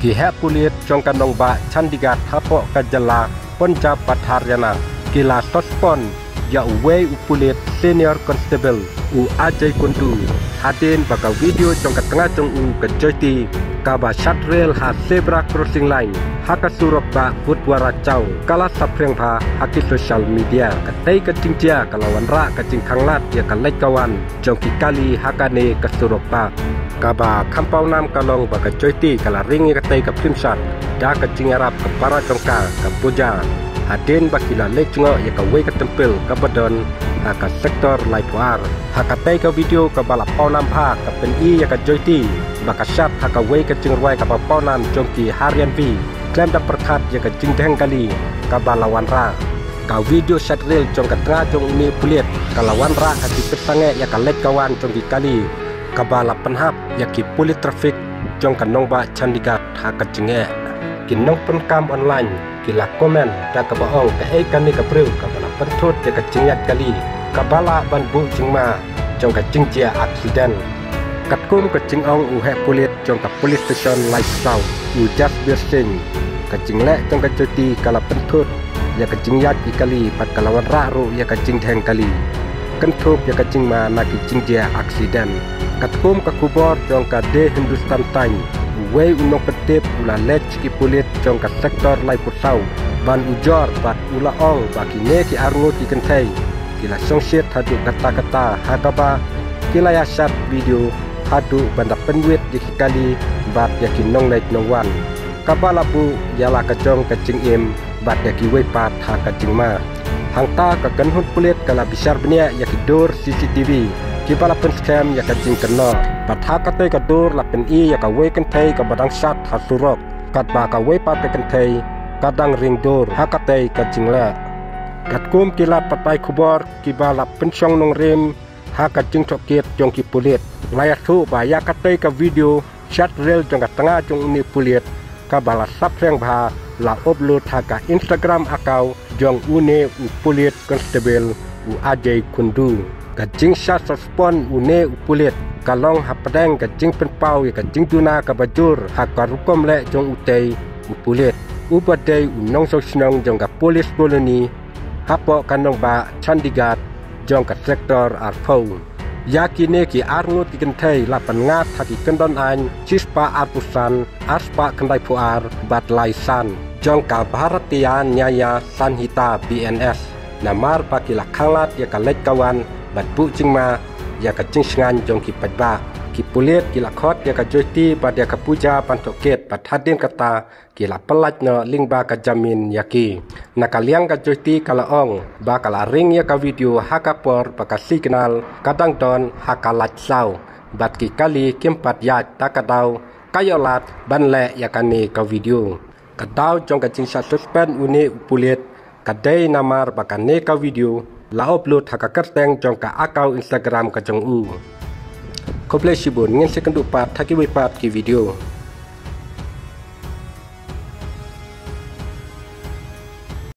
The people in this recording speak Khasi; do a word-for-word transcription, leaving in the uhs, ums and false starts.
Ki heh pulit jong ka nongbah Chandigarh hapoh ka jylla Punjab bad Haryana ki la suspend ïa uwei u pulit senior constable u Ajay Kundu hadien ba ka video jong ka tnga jong u ka Jyoti kaba shad rel ha zebra crossing line ha ka surok bah Gurdwara Chowk ka la saphriang bha ha ki social media. Katei ka jingjia ka la wanrah ka jingkhanglad ïa ka leit ka wan jong ki kali ha kane ka surok bah. Kaba kham pawnam ka long ba ka Jyoti ka la ring ïa katei ka phlim shad da ka jingïarap ka para jong ka ka Pooja hadien ba ki la leit jngoh ïa kawei ka templ kaba don ha ka sector laiphew ar. Ha katei ka video kaba la pawnam bha ka pyni ïa ka Jyoti ba ka shad ha kawei ka jingrwai kaba pawnam jong ki Haryanvi khlem da pyrkhat ïa ka jingdheng kali kaba la wanrah. Ka video shad rel jong ka tnga jong une u pulit ka la wanrah ka jingpynsangeh ïa ka leit ka wan jong ki kali kaba la pynhap ïa ki pulit traffic jong ka nongbah Chandigarh ha ka jingeh. Ki nongpynkam online ki la comment da kaba ong kaei kane ka briew kaba la pynthut ïa ka jingïaid kali kaba lah ban buh jingma jong ka jingjia accident. Katkum ka jingong u heh pulit jong ka police station laiphew saw u Jasbir Singh, ka jingleh jong ka Jyoti ka la pynthut ïa ka jingïaid ïa kali bad ka la wanrah ruh ïa ka jingdheng kali, kynthup ïa ka jingma na ki jingjia accident. Katkum ka khubor jong ka The Hindustan Times, uwei u nongpyntip u la leit sha ki pulit jong ka sector laiphew saw ban ujor bad u la ong ba kine ki arngut ki kynthei ki la shongshit haduh katta katta ha kaba ki la ïa shad video haduh ban da pynwit ïa ki kali bad ïa ki nongleit nongwan kaba la buh ïa la ka jong ka jingim bad ïa kiwei pat ha ka jingma. Hangta ka kynhun pulit ka la bishar bniah ïa ki dur C C T V kiba la pynskhem ïa ka jingkynnoh bad ha katei ka dur la pyni ïa kawei kynthei kaba dang shad ha surok katba kawei pat ka kynthei ka dang ring dur ha katei ka jingleh. Katkum ki lad pathai khubor kiba la pynshong nongrim ha ka jingtohkit jong ki pulit, la ïathuh ba ïa katei ka video shad rel jong ka tnga jong une u pulit kaba la saphriang bha la upload ha ka Instagram account jong une u pulit constable u Ajay Kundu. Ka jingshad suspend une u pulit ka long hapdeng ka jingpynpaw ïa ka jingduna kaba jur ha ka rukom leh jong utei u pulit uba dei u nongshong shnong jong ka police colony hapoh ka nongbah Chandigarh jong ka sector arphew. Ïa kine ki arngut ki kynthei la pynngat ha ki kyndon aiñ shispah arphew san, arspah khyndaiphew ar bad lai san jong ka Bharatiya Nyaya Sanhita, B N S, namar ba ki la khanglad ïa ka leit ka wan bad buh jingma ïa ka jingsngaiñ jong ki paidbah. Ki pulit ki la khot ïa ka Jyoti bad ïa ka Pooja ban tohkit bad hadien kata ki la pyllait noh lyngba ka jamin ïa ki. Na ka liang ka Jyoti ka la ong ba ka la ring ïa ka video ha ka por ba ka signal ka dang don ha ka laiphew saw bad ki kali kim pat ïaid, ta ka daw ka ïoh lad ban leh ïa kane ka video. Ka daw jong ka jingshah suspend une u pulit ka dei namar ba kane ka video la upload ha ka kyrteng jong ka account Instagram ka jong u. Khublei shibun, ngin sa ïakynduh pat ha kiwei pat ki video.